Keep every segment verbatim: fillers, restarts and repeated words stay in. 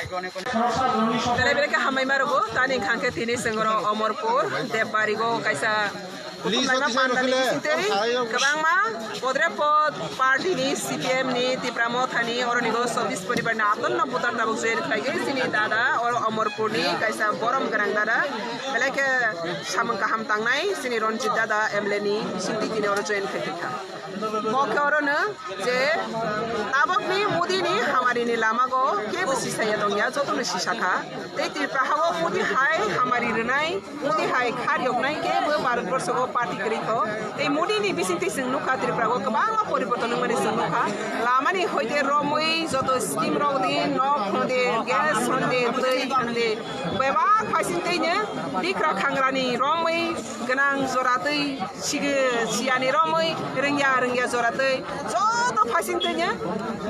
Belai belai khe hambai ma rwgo, tani hwnkha khe tini chwng oro Omorpur, Debbargo kaisa bukhuk naima pandani bisingtwi kwbangma podrepot party ni, C P M ni, Tipra Motha ni, oroni go chobbish poribar ni atonno voter tabuk join khlaigwi chini dada, oro Omorpur ni kaisa borom gwnang dada, belai khe samung kaham tangnai chini Ranjit dada M L A ni bisingtwi tini oro join khai kha. Bo khe oro no je tabokni Modi ni hamari ni lama go kebo sisaya tongya, joto no sisa kha. Tei Tripura ha o Modi hai hamari rwnai, Modi hai khar yoknai kebo Bharat borsho go party kwrwi kho. Tei Modi ni bisingtwi chwng nukha Tripura go kwbangma poriborton wngmani chwng nukha. Lama ni hoite romwi joto scheme rok di, nok hwnde, gas hwnde, twi hwnde, bebak phaising twi no bikra khangra ni romwi gwnang jora twi Sigi siyani romwi rwngya rwngya jora tei joto phaising twi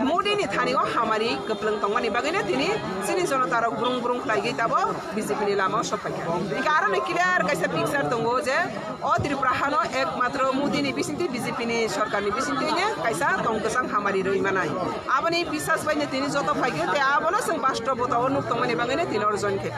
Modi ni thani o hamari kwplwng tongmani bagwi no tini chini jonota rok brung brung khlaigwi tabok B J P ni lama o sok phaikha. Hingkhe aro ni clear kaisa picture tongo je o Tripura hano ekmatro Modi ni bisingtwi B J P ni sorkar ni bisingtwi no kaisa tong kwchang hamari rwi manai. Aboni bisas bai no tini joto phaikhe tei abono chwng bastob bota o nuk tongmani bagwi no tini oro join khe.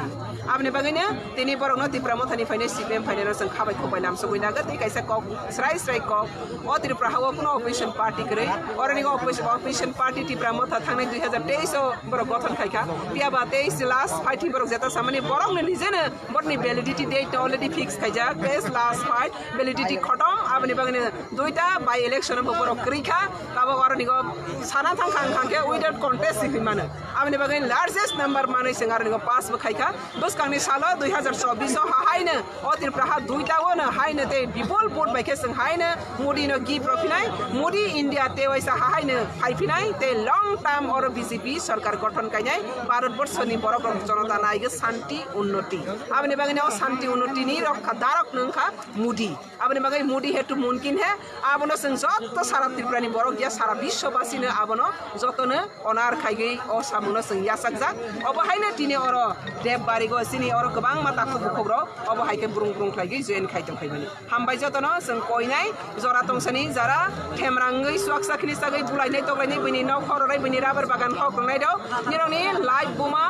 Aboni bagwi no tini borokno Tipra Mothani phainai, C P M phainai no chwng khabai khukbai lamsogwi nagw tei kaisa kok srai srai kok. O Tripura ha o kuno opposition party kwrwi, oroni opposition, opposition party Tipra Motha thangnai dui hazar teis o borok gothon khaikha. Phiya ba teis last fight borok jeta samani borokno nijeno borokni validity date already fix khaijak. Teis last fight validity khotom, aboni bagwi no duita by election bo borok kwrwi kha. Tabok oroni go sana thang khang khang khe without contest hinwi mano. Aboni bagwi largest number manwi chwng aroni go pass bo khaikha. Bwskangni salo dui hazar chobbish o hahaino o Tripura ha duita o no haino tei bipul vote bai khe chwng haino Modi no gift rw phinai, Modi India tei waisa hahaino phai phinai tei long term oro B J P sorkar gothon kainai Bharat borsho ni borok rok jonota naigwi shanti unnoti. Aboni bagwi no shanti unnoti ni rokha darok no wngkha Modi. Aboni bagwi Modi hai to mumkin hai. Abono chwng joto sara Tripura ni borok ya sara biswabasi no abono jotono honor khaigwi o samungno chwng yachakjak. Obo haino tini oro Debbargo chini oro kwbangma takhuk bukhuk rok obo hai khe brung brung khlaigwi join khai tong khaimani. Hambai jotono chwng koinai jora tongsani jara themrangwi swaksa khini sagwi bulainai toklainai bini nok khoroknai bini rubber bagan khok tongnai rok nirokni life buma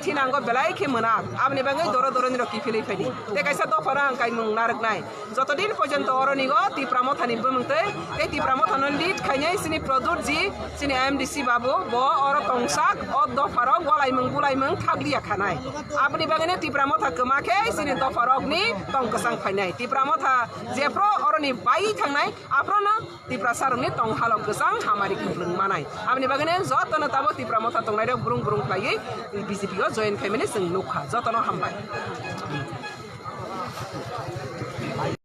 thinango belai khe mwnak. Aboni bagwi doro doro nirok kiphilwi phaidi tei kaisa dophano ang kaimung narwknai. Joto din porjonto oroni go Tipra Mothani bumung tei, tei Tipra Mothano lead khainai chini Pradyut ji, chini M D C babu, bo oro tongsak, o dopharok walaimung bulaimung thakliya khanai. Aboni bagwino Tipra Motha kwma khe chini dopharokni tong kwchang phainai. Tipra Motha jephru oroni bai thangnai, aphruno Tiprasarokni tong halok kwchang hamari kwplwng manai. Aboni bagwino jotono tabuk Tipra Motha tongnairok brung brung khlaiwi B J P o join khaimani chwng nukha. Jotono hambai.